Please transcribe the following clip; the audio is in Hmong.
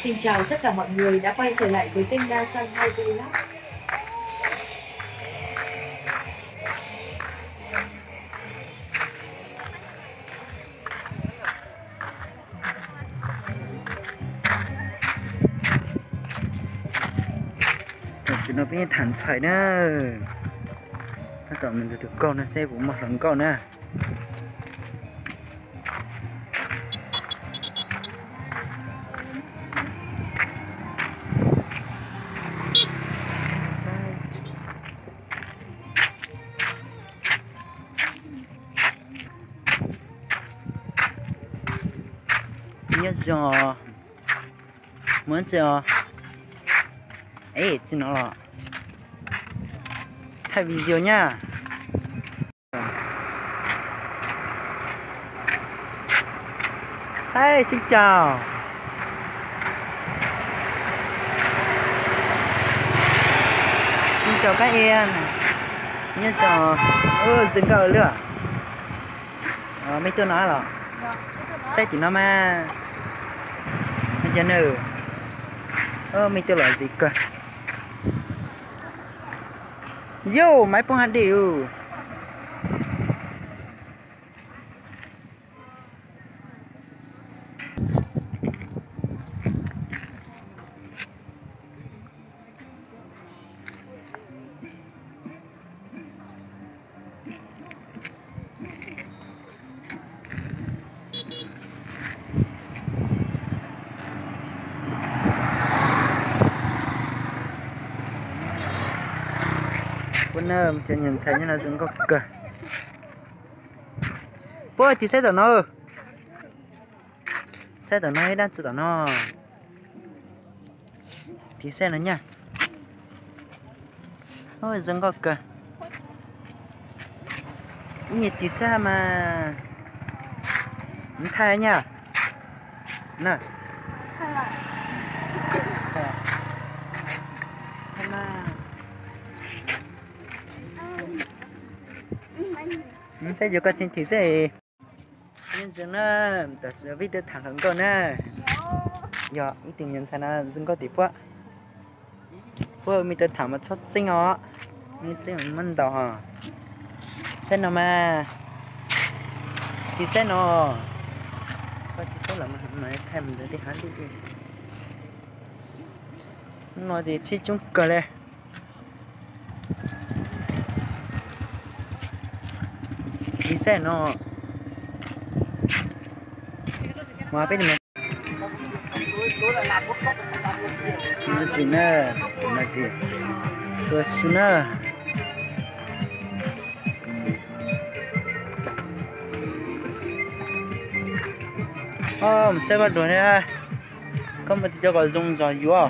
Xin chào tất cả mọi người đã quay trở lại với kênh Đa Săn hai tư nhé. Tam sim no peb tham ntxhais na. Tab tom mus ntxiv tus nkauj no seb puas muaj hluas nkauj na. Nyob zoo, muab txi os. Ej, txi no los. Thaij video nha. Hey, xin chào. Xin chào các em. Nyob zoo. Ub, zoo nkauj lawm. Mej tuaj no los? Saib tim no mas. Mej cov nws. Mej tuaj los zis kawg. Yus, maiv poob hab di lus. Puab na, cov niam ntxhais nyob no zoo nkauj kawg. Puab tig saib tom no. Saib tom no ib dab tsi tom no. Tig saib no nyaj. Zoo nkauj kawg. Ib nyuag tig saib mas. Thaij nyaj. Na. Saib yuav koj txheej tig xwb. Nyob zoo na, tam sim no peb tuaj tham hluas nkauj na. Yog ib tug me ntxhais no zoo nkauj tim puab. Puab mej tuaj tham mas txhob txeeb os, mej txeeb muab ntaus os. Saib no mas, tig saib no. Koj tsis saib los mas thaij mus ntawd tej hav li. Hnub no ces tsheb coob kawg li. Tig saib no. Mas peb no tsis na, tsis na tsis, tua si na. Mus saib koj dua thiab, koj muaj tis coj kom zoo zog yuav.